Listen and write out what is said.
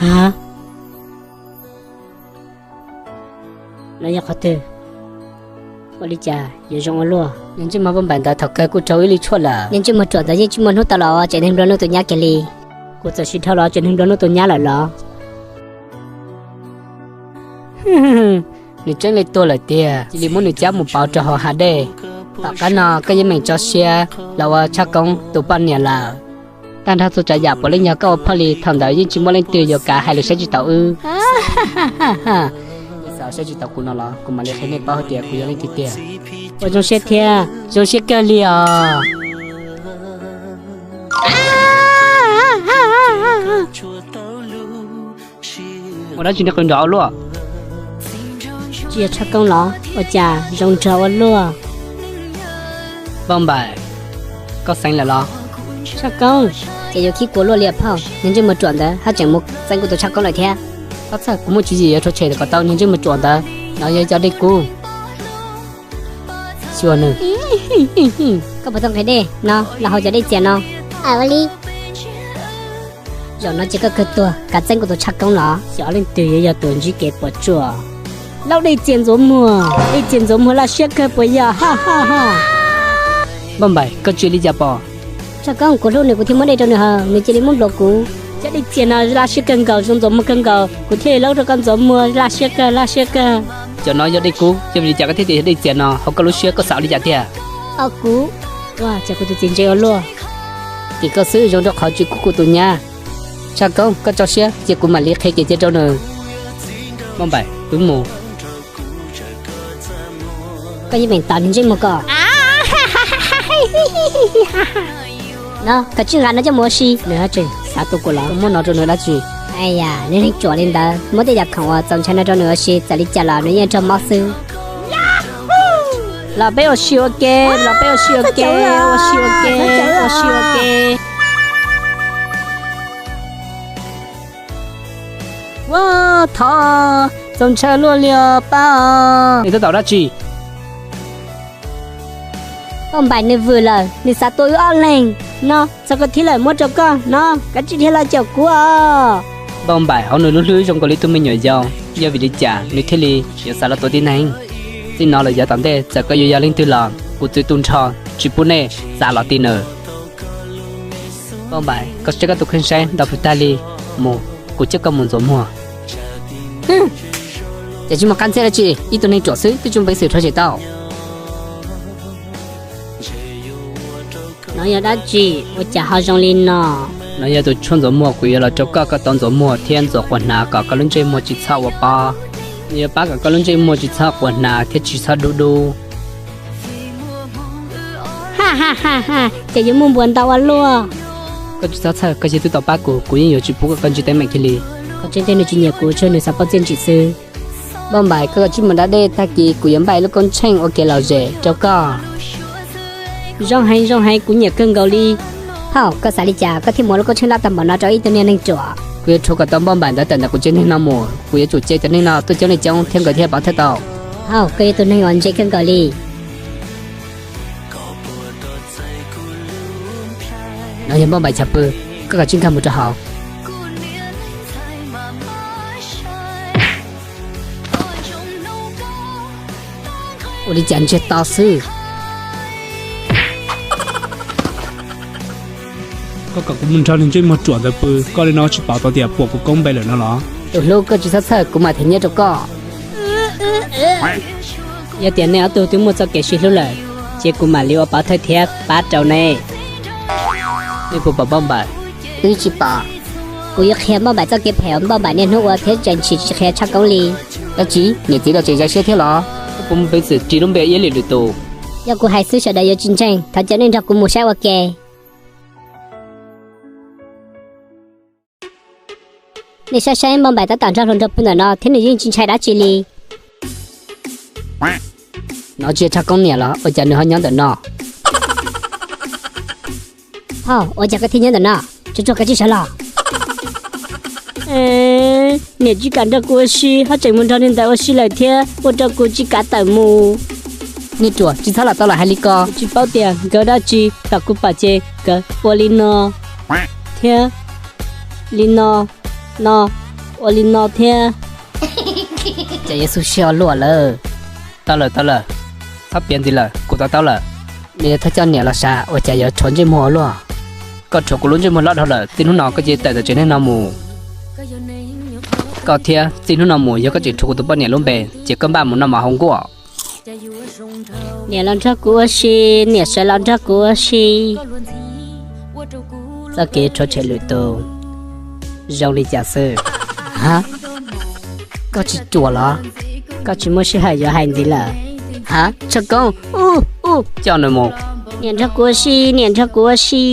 Ha, no yog qhov twg? Ua li cas yuav zoo ua luaj? Niag ntsej muag Npauj Npaim ntawd thaum kawg kuj raug ib li tshuaj lawm. Niag ntsej muag ruam ntawd yeej tsis muaj hnub tau los tsev neeg nplua nuj tus nyab kiag li. Kuv txawm sib dhau los tsev neeg nplua nuj tus nyab lawm los? Nws tseeb li tuag lawm tiag, cia li muab nws cab mus pauv rau hauv hav dej. Tom qab no koj yeej meem tso siab los ua Tshaj Koob tus poj niam lawm. Tag nrho txhua tsav yam puav leej yog koj ua phauj li, thaum ntawd yeej tsis muaj leej twg yuav kav hais lus saib tsis taus wb. Xav saib tsis taus kuv no los kuv mam li qhia nej paub hais tias kuv yog leej twg tiag. Ua zoo siab thiab, zoo siab kawg li os. Ua dab tsi niag qw nrov ua luaj? Tsis yog Tshaj Koob los? Ua cas zoo nrog ua luaj? Npauj Npaim, koj xeev lawm los? Tshaj Koob, ces yuav khib kua luaj li phauj, niag ntsej muag ruam ntawd haj tseem mus xeev kuv tus Tshaj Koob lawm thiab. Txhob txhawj, kuv muaj tswv yim yuav rhuav tshem kom tau niag ntsej muag ruam ntawd. No yog ib co dej kub. Xyuas nws. Koj puas tau nqhis dej no los hau cov dej txias no? Ua li. Zaum no ces koj kawg tuag, kav txeeb kuv tus Tshaj Koob los. Xyov leej twg yuav yog tus ntsib kev puas tsuaj. Laub dej txias ntxuav muag, dej txias ntxuav muag laj siab kawg puas yog? Ha ha ha. Npauj Npaim, koj ntsia li cas pom? Tshaj Koob, kuv hlub nws kuv thiaj muab dej rau nws haus, nws cia li muab npluav kuv. Cov dej txias no laj siab kawg nkaus, zoo ntxuav muag kawg nkaus, kuv thiaj li laub rau koj ntxuav muag laj siab kawg, laj siab kawg. Cov no yog dej kub, yog vim li cas koj thiaj tias yog dej txias no, hauv koj lub siab koj xav ua li cas tiag? Au kuv, ua cas kuv tus txiv ntse ua luaj. Tim koj xwb zoo rau qhov tsis kub kuv tus nyab. Tshaj Koob, koj tso siab cia kuv mam li qhia kev cia rau nws. Npauj Npaim, wb mus. Koj yeej meem tos niag ntsej muag ko. No, koj tsis nqa no coj mus ua si. Nws haj tseem xav tua kuv los? Muab no rau nws dab tsi? Ai ya, nws neeg ruam li ntawd, muab tej yam khoom uas txaus ntshai no rau nws ua si, txawm li cas los nws yeej raug mob xwb. Los peb ua si ua ke, los peb ua si ua ke, ua si ua ke, ua si ua ke. Ua, thov, txaus ntshai luaj li os pab os. Nws tab tom dab tsi? Npauj Npaim nws vwm lawm, nws xav tua wb ob leeg. No, txog koj thib lawm, muab rau koj. No, kav tsij dhia los caum kuv os. Npauj Npaim hauv nws lub hlwb zoo nkaus li tus me nyuam yaus, yog vim li cas nws thiaj li yuav xav los tua tib neeg? Txij no lawm yav tom ntej txawm koj yuav yog leej twg los kuv txwv tu nrho tsis pub nej xav los ti nws. Npauj Npaim, koj saib koj tus kheej saib nto pw tag li, mus, kuv coj koj mus ntxuav muag. Ces tsis muaj qab ntxhiab dab tsi, ib tug neeg ruam xwb twb tsis muaj peev xwm rhuav tshem tau. No yog dab tsi ua cas ho zoo li no? No yog tus tshuaj ntxuav muag kuv yuav los rau koj, koj tau ntxuav muag thiab ntxuav quas hnav kom koj lub ntsej muag tsis txhob ua pob. Nws yuav pab kom koj lub ntsej muag tsis txhob quas hnav thiab tsis txhob dub dub. Ha ha ha ha, ces yuav muaj npuas ntau ua luaj. Koj tsis txhob txhawj, koj yog twb tau pab kuv, kuv yeej yuav tsis pub koj ntsib teeb meem kiag li. Qhov tseeb tiag nws tsis nyiam kuv, tsuas nws xav pauj txiaj ntsim xwb. Npauj Npaim, koj kav tsij mus da dej, tag kis kuv yuav npaj ib lub koob tsheej ua kev lom zem rau koj. Zoo heev zoo heev, kuv nyiam kawg nkaus li. Phauj, koj xav li cas koj thiaj muab lub koob tsheej loj tag npaum no rau ib tug niag neeg ruam? Kuv yuav rhuav kom tau Npauj Npaim ntawd tawm ntawm kuv tsev neeg no mus, kuv yuav tsum cia cov neeg no tuaj coob li coob thiab nkawd thiaj pov thawj tau. Hauj, koj yog tus neeg uas ntse kawg nkaus li. No yog Npauj Npaim chav pw, koj kav tsij nkag mus rau hauv. Ua li cas ntsiag to xwb. Koj kom kuv mus nrog niag ntsej muag ruam ntawd pw, koj li no tsis pom tau tias puas kuv koob npe lawm no los? Tus hlub, koj tsis txhob txhawj, kuv mam them nyiaj rau koj. Yog tias nej ob tug twb muaj txoj kev sib hlub lawm, ces kuv mam li ua pov thawj thiab pab rau nej. Nej puas pom Npauj Npaim? Twb tsis pom. Kuv yuav qhia Npauj Npaim txoj kev phem uas Npauj Npaim niaj hnub ua thiab tseem tsis qhia Tshaj Koob li. Dab tsi, niam txiv los tseem zais siab thiab los? Koj puas muaj peev xwm ris lub npe iab li lwm tus? Yog kuv hais xwb sawv daws yuav tsis ntseeg, thov caw nej nrog kuv mus saib ua ke. Nej saib saib, Npauj Npaim tab tom nrog hluas nraug pw ntawm no thiab nws yeej tsis ntshai dab tsi li. No tsis yog Tshaj Koob niam los ua cas nws ho nyob ntawm no? Phauj, ua cas koj thiaj nyob ntawm no? Tsuag tsuag, koj tsis sawv los? Niam tsis kam nrog kuv ua si, ho tseem mus nrog niag ntawd ua si lawm thiab, ua rau kuv tsis kav tawm mus. Niag ruam, tsis txhob lam tau lam hais li ko. Kuv tsis paub tias nkawd dab tsi, thaum kuv pom ces nkawd ua li no thiab li no, no. Ua li no thiab. Ces Yexus siab ua luaj lawm. Tau lawm, tau lawm, txhob piav ntxiv lawm, kuv to taub lawm. Nws yuav thov coj niam los sav, ua cas yuav rhuav ntsej muag ua luaj? Koj rhuav kuv lub ntsej muag loj dhau lawm, txij hnub no koj cia li tawm tom tsev neeg no mus. Koj thiab, txij hnub no mus yog koj tseem rhuav kuv tus poj niam lub npe, ces koj npaj mus noj mov hauv nkuaj. Niam los nrog kuv ua si, niam sawv los nrog kuv ua si. Txoj kev rhuav tshem lwm tus zoo li cas xwb? Ha, koj tsis ruam los? Koj tsis muaj sij hawm yuav hais ntxiv lawm? Ha, tshaj koob, u, u, coj nws mus. Niam nrog kuv ua si, niam nrog kuv ua si.